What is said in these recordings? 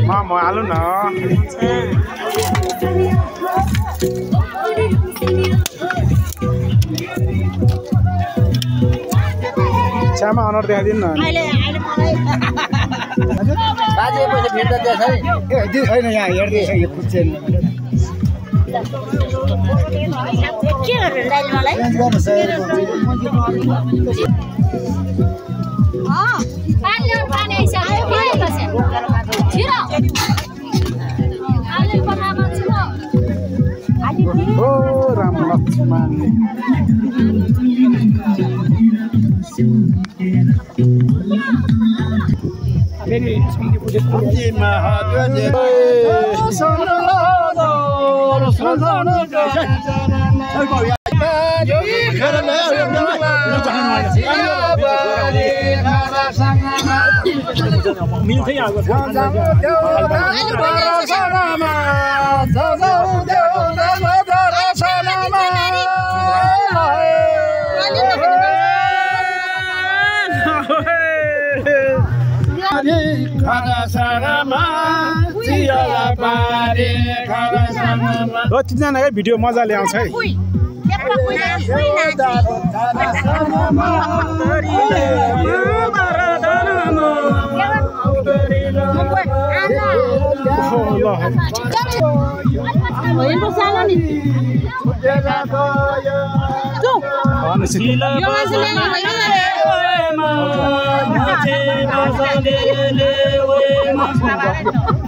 म हालु न छामा अनर देखाइदिनु न बाजे पैसा फिर्ता दिएछ नि ए छैन यहाँ हेर्दै छ यो खुच्चेन के गर्नु दाइले मलाई पानी आइसक्यो के गर्छ छिरा आले पकामा छ ओ राम लक्ष्मण मेरी संगी पूजे तिनजनाकै भिडियो मजाले आउँछ है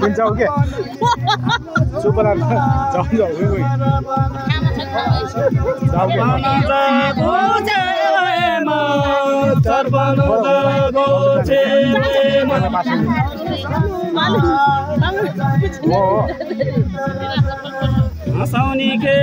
जाऊ के चुपला जाऊ जाऊ हँसाउने के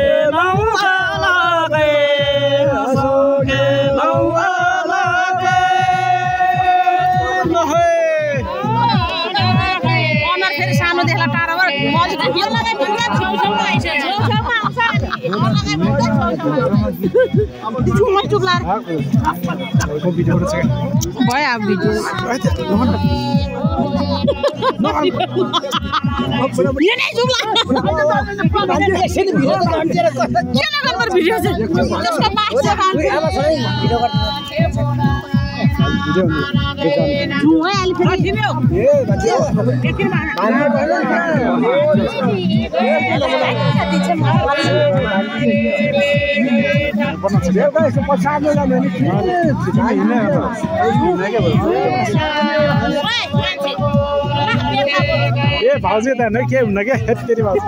ए भाउजू त नै के हुन्न के तेरी भाउजू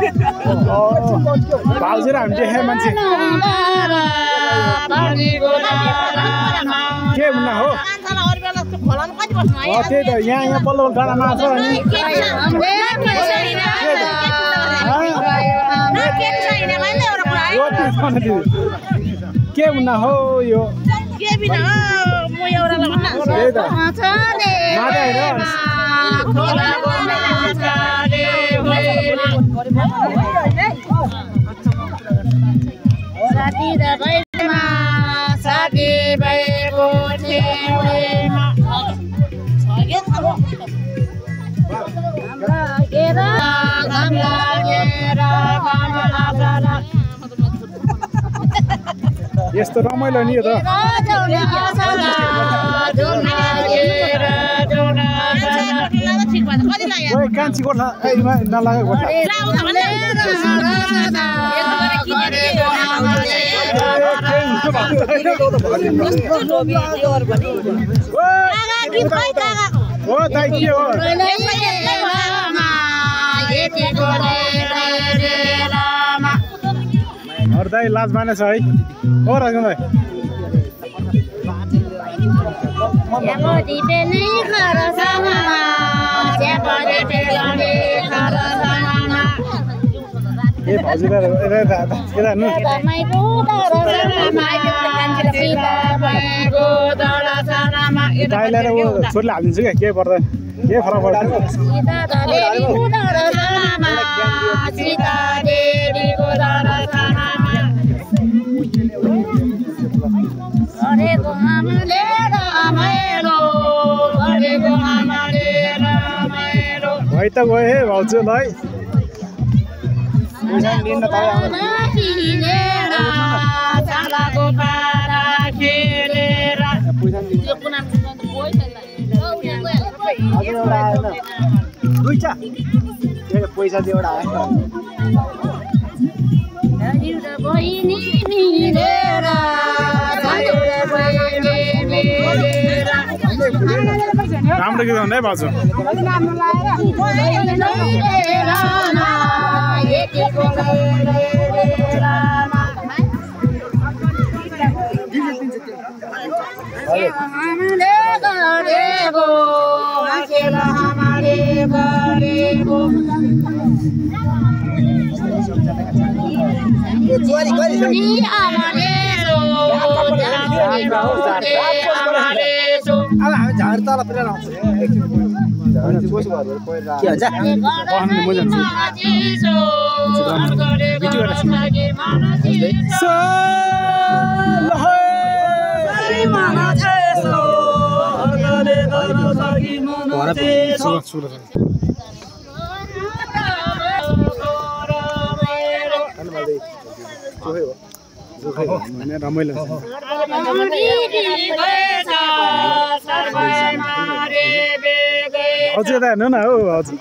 भाउजू र हामी देखे मान्छे के हुन्न हो त्यही त यहाँ पल्लो डाँडामा छ अनि के हुन्न हो यो त्यही त यस्तो रमाइलो नि यो त कान्छी गोठा नलागेको हो दाइ के हो अरू दाइ लाज माने छ है हो राजन दाइ ए भाउजूलाई यता नु दाइलाई ऊ छोरीले हालिदिन्छु क्या के पर्दैन के फरक पर्दैन त गयो है भाउजूलाई पैसा लिन त पैसा दियो एउटा राम्रो गीत भन्दै भाउजू झाडताला पुरा आउँछ रमाइलो हजुर यता हेर्नु न हौ हजुर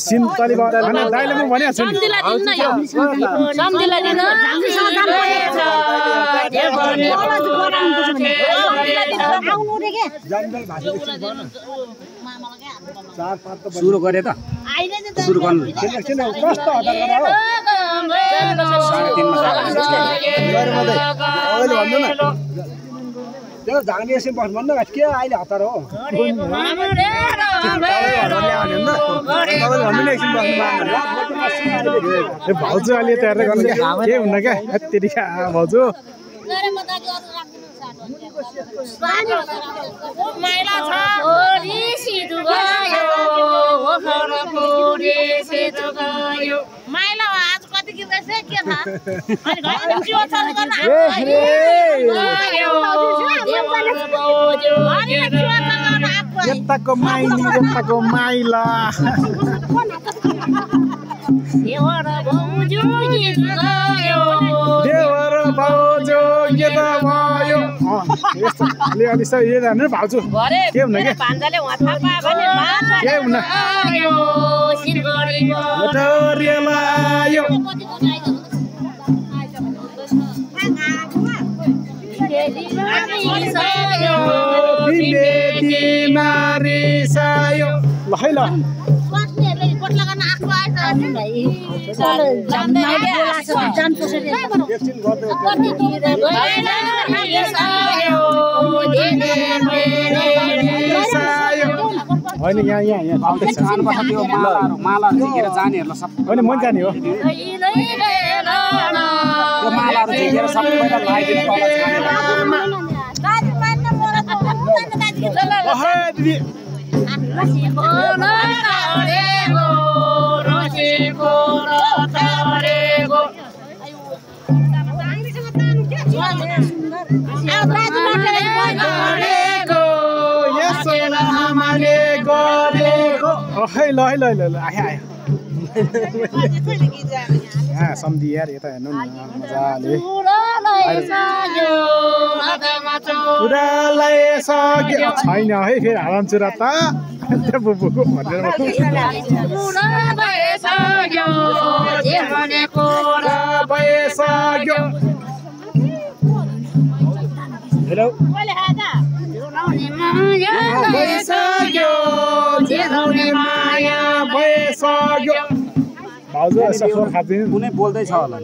सिन्ताली दाइले म भनिहाल्छु नि सुरु गरे त सुरु गर्नु कस्तो त्यो झाँडी यसै बस भन्नु के अहिले हतार हो भाउजू अहिले तयार गर्नु के हुन्न क्या त्यति भाउजू यताको माइली यताको माइला देवर भाउजू यता भयो अलि यो जानु भाउजू के हुन्न के हुन्न ल है ल होइन यहाँ मालाहरू झिकेर जानेहरूलाई सब होइन मन जाने हो मालाहरू झिकेर सबैलाई लगाइदिनु ल सम्झी यार यता हेर्नु न मजाले छैन है फेरि हाराम चुरा त बुबुको भनेर हेलो भाउजू यसो फोन खादिनु कुनै बोल्दैछ होला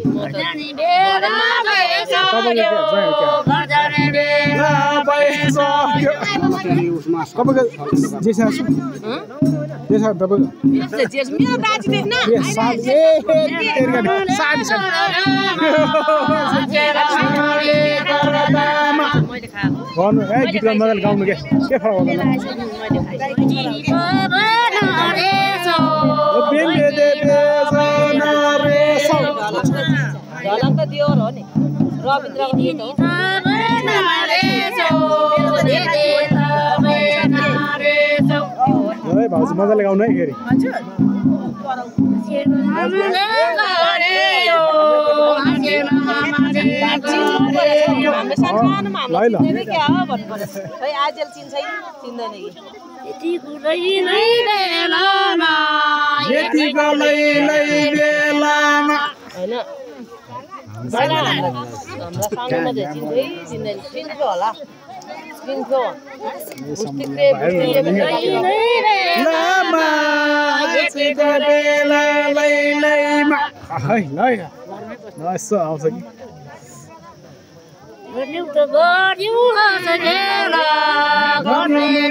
भन्नु है गीत मजाले गाउनु के फरक होला ढलक त दियो हो नि रविन्द्रको गीत हो भाउजू मजाले गाउनु है फेरि यसो आउँछ कि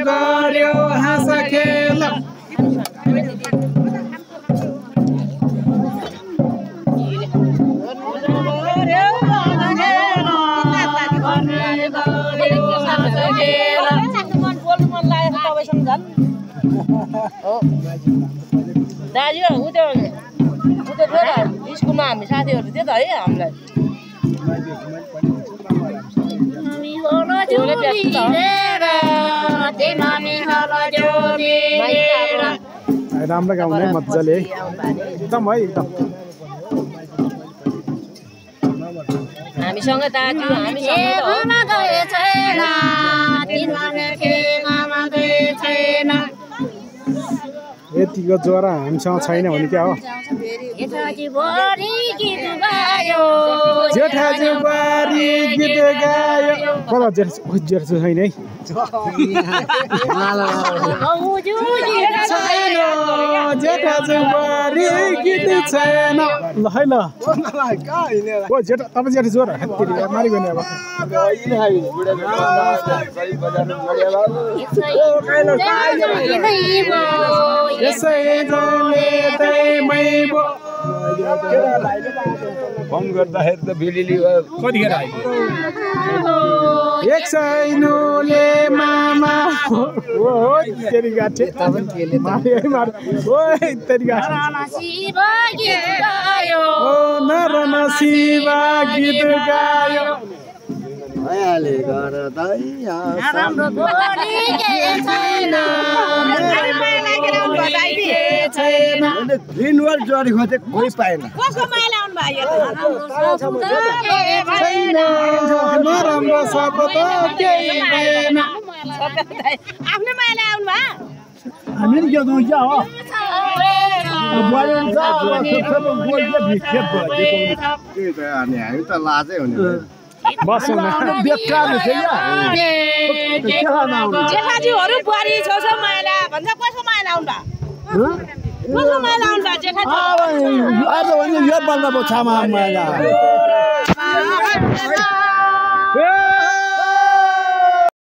गर्यो हाँस खेल दाजु उता स्कुलमा हामी साथीहरू थियो त है हामीलाई राम्रो गाउने मजाले है एकदम है एकदम हामीसँग दाजु यतिको ज्वरो हामीसँग छैन भने क्या हो जेठाजु बारी गीत गायो कता जेठा छैन है जेठाजु बारी गीत छैन ल है ल ओ जेठा तपाईँ जेठा ज्वरो मारिगयो नि अब फोन गर्दाखेरि त बिलिली कतिखेर आयो एक सैनुले मामा ओ तेरी गाठे मारे ओ तेरी गाठे ओ नरन शिवा गीत गायो आले गर दैया राम्रो बोली के छैन दिनभर जरी खोजे कोही पाएन कसको माइला आउनु भयो नराम्रो शब्द केही भएन आफ्नो माइला आउनु भयो हामी के गर्छौँ क्या हो हामी त लाजै हुने बस्नु बेकार जेठाजीहरू बुहारी छेउछाउ माइला भन्छ कसको माइला आउनु भयो कसको माइला आउनु भयो जेठाजी आज यो बल्ल छामा